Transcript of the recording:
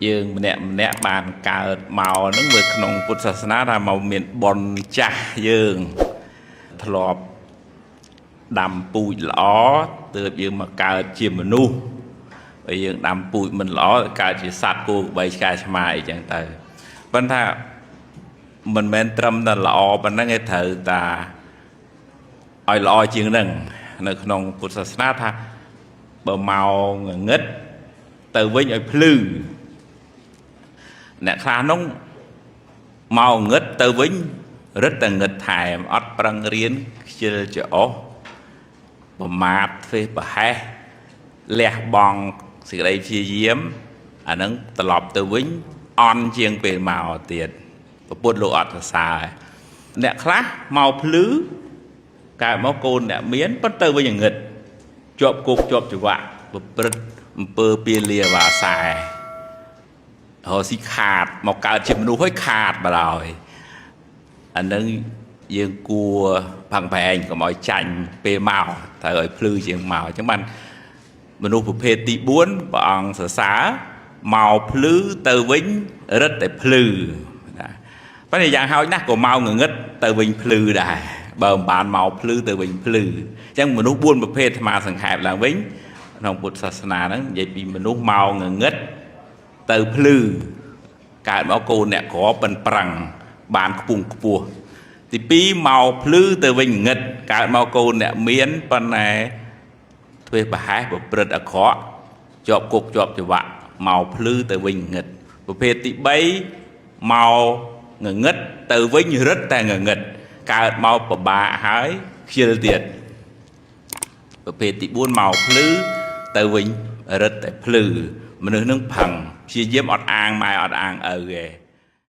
យើងម្នាក់ម្នាក់បានកើតមកហ្នឹងមើលក្នុងពុទ្ធសាសនាថាមកមានបុណ្យចាស់យើងធ្លាប់ដាំពូជល្អទើបយើងមកកើតជាមនុស្សបើយើងដាំពូជមិនល្អកើតជាសត្វគោក្របីឆ្កែឆ្មាអីចឹងទៅប៉ុន្តែមិនមែនត្រឹមតែល្អប៉ុណ្ណឹងឯងត្រូវតាឲ្យល្អជាងហ្នឹងនៅក្នុងពុទ្ធសាសនាថាបើមកងងឹតទៅវិញឲ្យភ្លឺអ្នកខ្លះនោះមកងឹតទៅវិញរឹតតែងឹតថែមអត់ប្រឹងរៀនខ្ជិលច្អោសប្រមាទធ្វេសប្រហែសលះបង់សេចក្តីព្យាយាមអាហ្នឹងត្រឡប់ទៅវិញអន់ជាងពេលមកទៀតពុទ្ធលោកអត់សរសើរអ្នកខ្លះមកភ្លឺកើតមកកូនអ្នកមានប៉ុន្តែទៅវិញងឹតជាប់គុកជាប់ច្បាក់ប្រព្រឹត្តអំពើពាលាវាសែរកស៊ីខាតមកកើតជាមនុស្សហើយខាតបណ្ដោយអានឹងយើងគួរផឹងប្រែងកុំឲ្យចាញ់ពេលមកត្រូវឲ្យភ្លឺជាងមកអញ្ចឹងបានមនុស្សប្រភេទទី4ព្រះអង្គសរសើរមកភ្លឺទៅវិញរឹតតែភ្លឺណាប៉ុន្តែយ៉ាងហោចណាស់ក៏មកងងឹតទៅវិញភ្លឺដែរបើមិនបានមកភ្លឺទៅវិញភ្លឺអញ្ចឹងមនុស្ស4ប្រភេទអាត្មាសង្ខេបឡើងវិញក្នុងពុទ្ធសាសនាហ្នឹងនិយាយពីមនុស្សមកងងឹតទៅភ្លឺកើតមកកូនអ្នកក្រប៉ិនប្រឹងបានខ្ពង់ខ្ពស់ទី2មកភ្លឺទៅវិញងឹតកើតមកកូនអ្នកមានប៉ុន្តែធ្វេសប្រហែសប្រព្រឹត្តអាក្រក់ជាប់គុកជាប់ច្បាក់មកភ្លឺទៅវិញងឹតប្រភេទទី3មកងងឹតទៅវិញរឹតតែងងឹតកើតមកពិបាកហើយខ្ជិលទៀតប្រភេទទី4មកភ្លឺទៅវិញរឹតតែភ្លឺមនុស្សនឹងផឹងព្យាយាមអត់អាងម៉ែអត់អាងឪទេ។